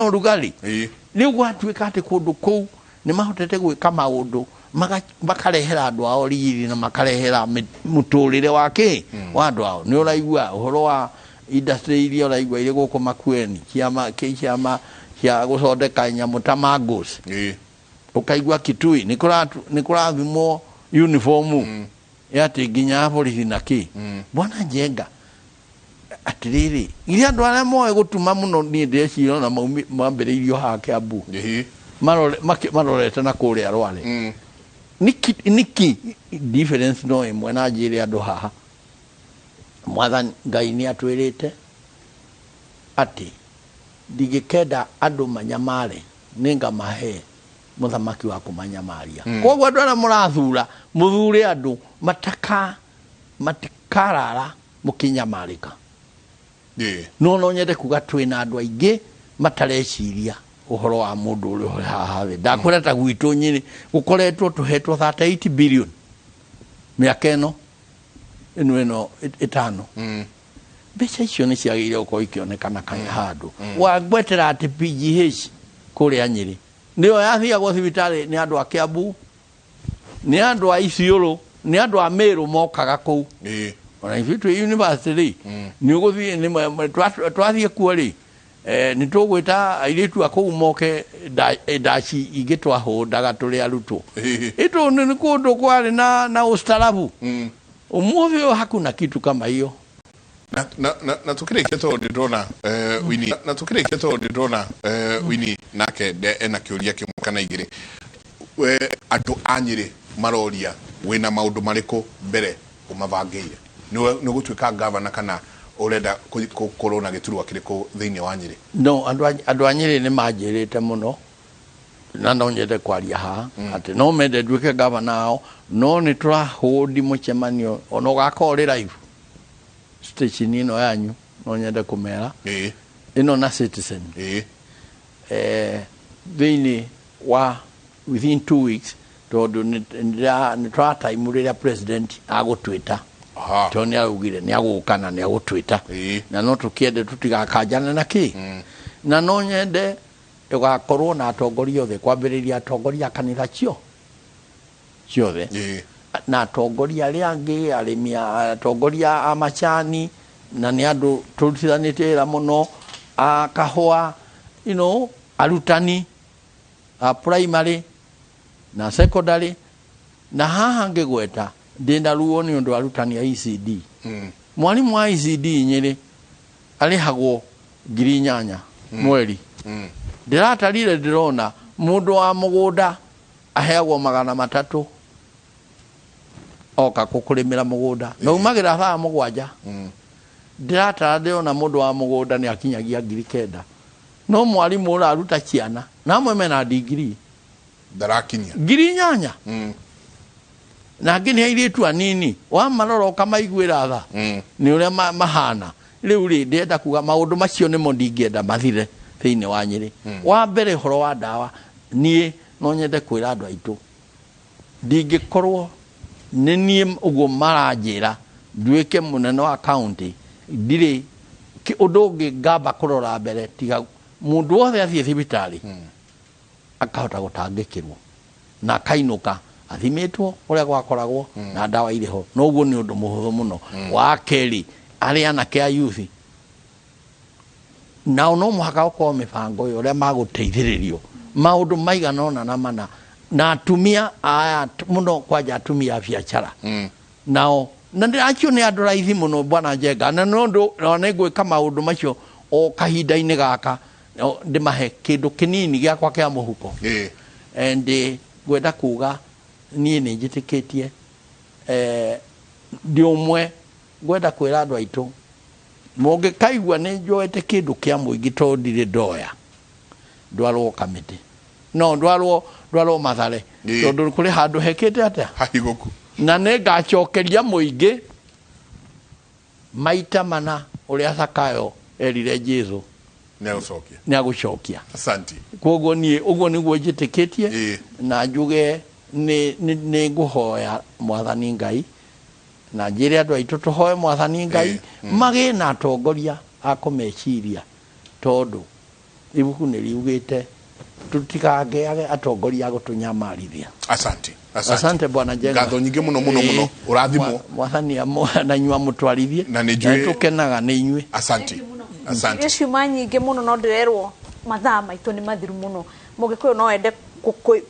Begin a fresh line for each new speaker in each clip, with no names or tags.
Ũrugarĩ. Rĩu gwatuĩka atĩ kũndũ kũu nĩ mahotete gwĩka maũndũ makarehera andũ ao riri na makarehera mũtũrĩre wa kĩ wa andũ ao. Nĩ ũraigua ũhoro wa industry iria ũraigua irĩ gũkũ Makueni, ciama kĩ ciama cia gũthondeka nyamũ ta mangoes. Ũkaigua Kitui nĩ kũrathimwo uniform ya atĩ nginya ya borithi na kĩ. Bwana Njenga, Atĩrĩrĩ, githĩ andũ arĩa moĩ gũtuma mũno niĩ ndĩreciria ona mambĩrĩirio haha Kĩambu marorete na kũrĩa Rware. Nĩkĩ nĩkĩ difference no ĩmwe na njĩre andũ haha, Mwathani Ngai nĩ atwĩrĩte atĩ ndingĩkenda andũ manyamare nĩngamahe mũthamaki wa kũmanyamaria. Koguo andũ arĩa mũrathura mũthure andũ matikarara mũkĩnyamarĩka. No no nyende kuga twĩna andũ aingĩ matareciria ũhoro wa mũndũ ũrĩa ũrĩ haha thĩ. Ndakwĩra ta gwitũ Nyĩrĩ gũkoretwo tũhetwo 38 billion mĩaka ĩno ĩno ĩno ĩtano. Mbeca icio nĩ ciagĩrĩire gũkorwo ikĩonekana kana handũ. Wangwetera atĩ PGH kũrĩa Nyĩrĩ nĩyo yathiagwo thibitarĩ nĩ andũ a Kĩambu, Nĩ andũ a Isiolo, nĩ andũ a Meru mokaga kũu. Ona ithuĩ twĩ university rĩ, nĩ ũgũthiĩ nĩ twathiĩ kuo rĩ, nĩ tũgwĩta airĩtu a kũu moke ndaci ingĩ twahũndaga tũrĩ arutwo. Ĩtũ nĩ kũndũ kwarĩ na ustarabu. Ũmũthĩ ũyũ hakuna kitu kama hiyo.
Na na na, na tukĩrĩkia tondũ nĩ ndona Winnie, na tukĩrĩkia tondũ nĩ ndona Winnie nake ena kĩũria kĩmwe kana igĩrĩ. We andũ a Nyĩrĩ maroria wĩna maũndũ marĩkũ mbere ũmabangĩire? Nĩ ũgũtuĩka ngavana kana ũrenda gũkorwo na gĩturwa kĩrĩkũ thĩinĩ wa Nyĩrĩ?
No, andũ a Nyĩrĩ nĩ manjĩrĩte mũno na no nyende kwaria haha atĩ no mende nduĩke ngavana wao, no nĩ tũrahũndi mũcemanio ona ũgakorwo ũrĩ live station ĩno yanyu, no nyende kũmera ĩno na Citizen thĩinĩ wa within 2 weeks, tondũ nĩ tũrataimu rĩrĩa president agũtwĩta, tondũ nĩ araugire nĩ agũka na nĩ agũtwĩta, na no tũkĩende tũtigakanjane na kĩ, na no nyende ĩgakorwo na atongoria othe, kwambĩrĩria atongoria a kanitha cio ciothe na atongoria arĩa angĩ, arĩmi, atongoria a macani, na nĩ andũ tũrutithanĩtie wĩra mũno, a kahũa, arutani a primary na secondary. Na haha ngĩgweta ndĩna ruo nĩ ũndũ arutani a ECD. Mwarimũ wa ECD Nyĩrĩ arĩhagwo 8,000 mweri. Ndĩratarire ndĩrona mũndũ wa mũgũnda aheagwo 300 oka kũkũrĩmĩra mũgũnda na umagĩra thaa 7. Ndĩratara ndĩrona mũndũ wa mũgũnda nĩ akinyagia 9,000, no mwarimũ ũraruta ciana na amwe mena ndigiri
ndarakinyia
8,000, na angĩ nĩ airĩtu anini wamarora ũkamaiguĩra tha nĩ ũrĩa mahana. Rĩu rĩ, ndĩrenda kuga maũndũ macio nĩmo ndingĩenda mathire thĩinĩ wa Nyĩrĩ. Wa mbere, ũhoro wa ndawa, niĩ no nyende kwĩra andũ aitũ ndingĩkorwo nĩ niĩ ũguo maranjĩra nduĩke mũnene wa county, ndirĩ ũndũ ũngĩ ngamba kũrora mbere tiga mũndũ wothe athiĩ thibitarĩ akahota gũtangĩkĩrwo na akainũka athimĩtwo ũrĩa gwakoragwo na ndawa irĩ ho. No ũguo nĩ ũndũ mũhũthũ mũno. Wa kerĩ, arĩa anake a youth nao no mũhaka gũkorwo mĩbango ĩyo ũrĩa magũteithĩrĩrio maũndũ maigana ũna na mana, na atumia aya mũno, kwanja atumia a biacara nao na acio nĩ andũ raithi mũno, bwana Njenga, na nĩ ũndũ na nĩ ngwĩka maũndũ macio o kahinda-inĩ gaka ndĩmahe kĩndũ kĩnini gĩakwa kĩa mũhuko. And ngwenda kuga niĩ nĩ njĩtĩkĩtie, ndĩ ũmwe ngwenda kwĩra andũ aitũ mũngĩkaigua nĩ njoete kĩndũ kĩa mũingĩ, tondũ ndirĩ ndoya ndwarwo kamĩtĩ, no ndwarwo Mathare, tondũ kũrĩ handũ hekĩte atĩa
hahigũku,
na nĩ ngacokeria mũingĩ maita mana ũrĩa Zakayo erire Jesu
nĩ agũcokia.
Nĩ agũcokia.
Asante.
Koguo niĩ ũguo nĩguo njĩtĩkĩtie, na njuge nĩ ngũhoya Mwathani Ngai na njĩre andũ aitũ tũhoe Mwathani Ngai magĩe na atongoria a kũmeciria, tondũ Ibuku nĩ riugĩte tũtikangĩage atongoria a gũtũnyamarithia.
Asante, asante.
Asante bwana Njenga.
Ngatho nyingĩ mũno mũno mũno. Ũrathimwo.
Mwathani na inyuĩ amũtwarithie.
Na nĩ njũĩ-
tũkenaga nĩ inyuĩ.
Asante, asante.
Irio ciuma nyingĩ mũno no ndĩrerwo mathaa maitũ nĩ mathiru mũno. Mũgĩkũyũ no ende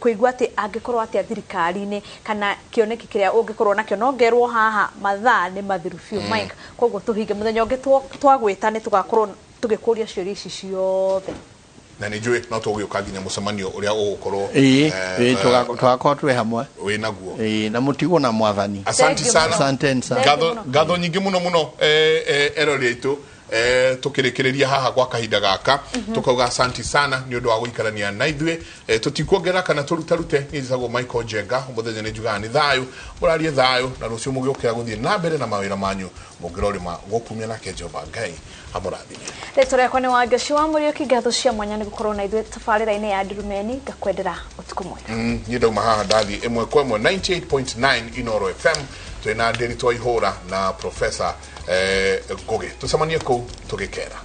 kũigua atĩ angĩkorwo atĩa thirikari-inĩ kana kĩoneki kĩrĩa ũngĩkorwo nakĩo, no ngerwo haha mathaa nĩ mathiru biũ, Mike. Koguo tũhinge mũthenya ũngĩ twagwĩta nĩ tũgakorwo tũgĩkũria ciũria ici ciothe.
Na nĩ njũĩ no tũgũgĩũka nginya mũcemanio ũrĩa ũgũkorwo
Ĩĩ, ĩĩ, tũgakorwo twĩ hamwe.
Wĩ naguo.
Ĩĩ, na mũtigwo na mwathani.
Asante
Thank you
sana.
mũno.
Asanteni sana.
Thank you
Ngatho,
mũno.
ngatho nyingĩ mũno mũno, erori aitũ, tukĩrĩkĩrĩria haha gwa kahinda gaka tukauga asanti sana nĩ ũndũ wa gũikarania na ithuĩ. Tũtikuongerera kana tũrutarute. Niĩ njĩtagwo Michael Njenga. Mũthenya nĩ njugaga nĩ thayũ, mũrarie thayũ, na rũciũ mũgĩũkĩra gũthiĩ na mbere na mawĩra manyu mũngĩrorĩma gũkumia nake Jehova Ngai amũrathime.
Rĩtwa rĩakwa nĩ Wangeci wa Mũriũki. Ngatho cia mwanya nĩ gũkorwo na ithuĩ tabarĩra-inĩ ya Ndurumeni. Ngakwendera ũtukũ mwega.
Niĩ ndauma haha ndathi ĩmwe kwa ĩmwe 98.9 Inoro FM, twĩna Ndĩritũ Ihũra na Professor Ngugi. Tũcemanie kũu tũgĩkera.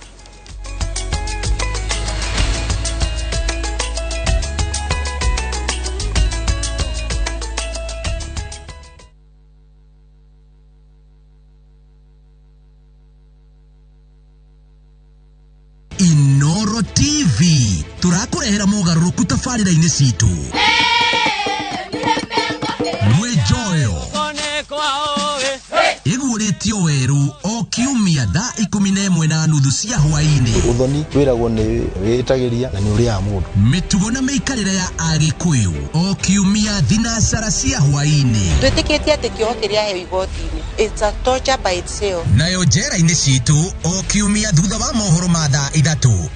Inoro TV tũrakũrehera mogarũrũku tabarĩra-inĩ citũ. Mwĩnjoyo ĩguũrĩtio werũ o kiumia thaa 11:30 cia hwaĩ-inĩ.
Ũthoni wĩragwo nĩ wĩtagĩria na nĩ ũrĩaga mũndũ.
Mĩtugo na mĩikarĩre ya Agĩkũyũ o kiumia thinacara cia hwaĩ-inĩ.
Twĩtĩkĩtie atĩ kĩoho kĩrĩa aheo igoti-inĩ, it's a torture by itself.
Nayo njera-inĩ citũ o kiumia thutha wa mohoro ma thaa 3.